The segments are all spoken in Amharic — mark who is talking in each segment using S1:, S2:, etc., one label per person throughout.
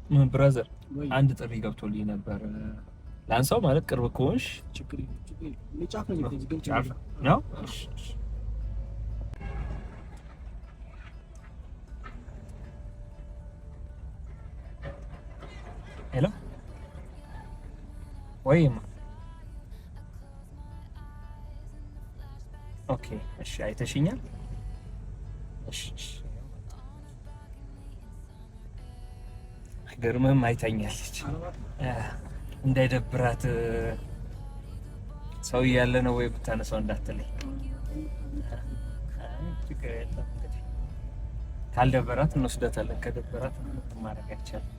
S1: Brother፣ አንድ ጥሪ ገብቶልኝ ነበር። ላንሳው? ማለት ቅርብ ከሆንሽ ነው። Hello፣ ወይማ፣ okay፣ እሺ፣ አይተሽኛል? እሺ፣ እሺ። አይገርምህም? አይታኛለች። እንዳይደብራት ሰው እያለ ነው ወይ ብታነሳው እንዳትለኝ። ችግር የለም እንግዲህ፣ ካልደበራት እንወስዳታለን፣ ከደበራት ማድረግ አይቻልም።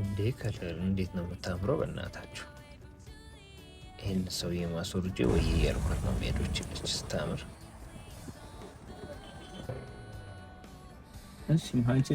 S2: እንዴ color እንዴት ነው የምታምረው! በእናታችሁ ይህን ሰውዬ ማስወርጄ ወይ እያልኳት ነው ሄዶች ልጅ ስታምር።
S1: እሺ አንቺ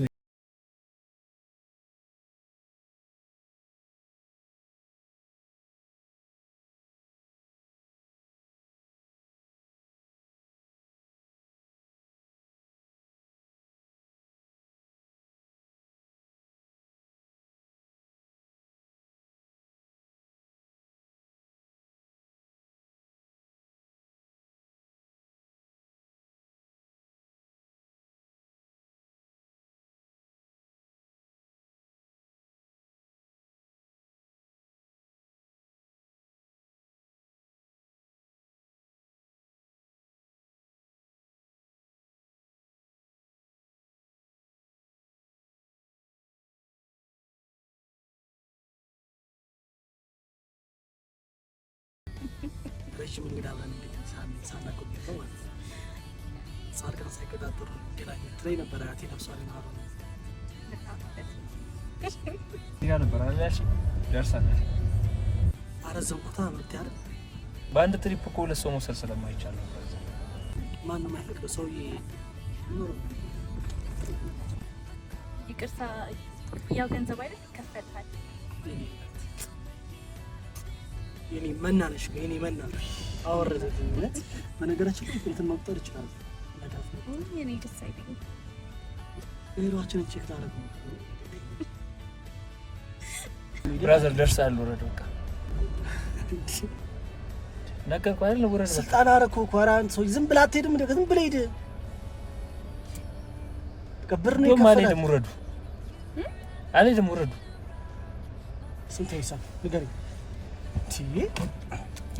S3: ረዥም እንግዳ አብረን እንግዲህ ሳናውቀው ማለት ነው። ጻድቃን ሳይቀጣጠሩ ገናኘን ትለኝ ነበር አያቴ ነፍሷን ይማረው።
S1: እዚህ ጋር ነበር አይደል ያልሽኝ? ደርሰናል።
S3: አረዘምኩታ ምርት ያለ
S1: በአንድ trip እኮ ሁለት ሰው መውሰድ ስለማይቻል ነው።
S3: ማንም አይፈቅደው ሰውዬ።
S4: ይቅርታ፣ ያው ገንዘብ አይደል ይከፈልሃል።
S3: የኔ መና ነሽ፣ የኔ መና አወረደልኝ። እውነት በነገራችን ላይ እንትን መቁጠር ይችላል።
S4: የኔ ደስ አይለኝም።
S3: እህሏችንን check ታደርጉ።
S1: Brother ደርሰሃል፣ ውረድ በቃ። ነገርኩህ አይደል? ውረድ በቃ።
S3: ስልጣን አደረኩህ እኮ። ኧረ አንተ ሰውዬ ዝም ብለህ አትሄድም? እንደ ዝም ብለህ ሂድ። በቃ ብር ነው
S1: እንደውም
S3: ይከፈላል።
S1: አልሄድም፣ ውረዱ። አልሄድም፣ ውረዱ።
S3: ስንት ሂሳብ ንገረኝ።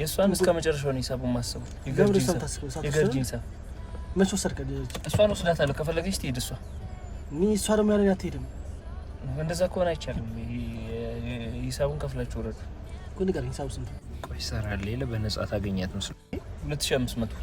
S1: የእሷን እስከ መጨረሻው ነው ሂሳቡን ማሰቡ።
S3: ለምን እሷን ታስበው?
S1: የገርጂ ሂሳብ
S3: መች ወሰድክ?
S1: እሷን ወስዳታለሁ። ከፈለገች ትሄድ እሷ።
S3: እኔ እሷ ደግሞ ያለኝ አትሄድም።
S1: እንደዛ ከሆነ አይቻልም። ሂሳቡን ከፍላችሁ ውረዱ።
S3: እኮ ንገረኝ፣ ሂሳቡ ስንት ነው?
S2: ቆይ ይሰራል ሌለ በነጻ ታገኛት ምስሉ
S1: 2500።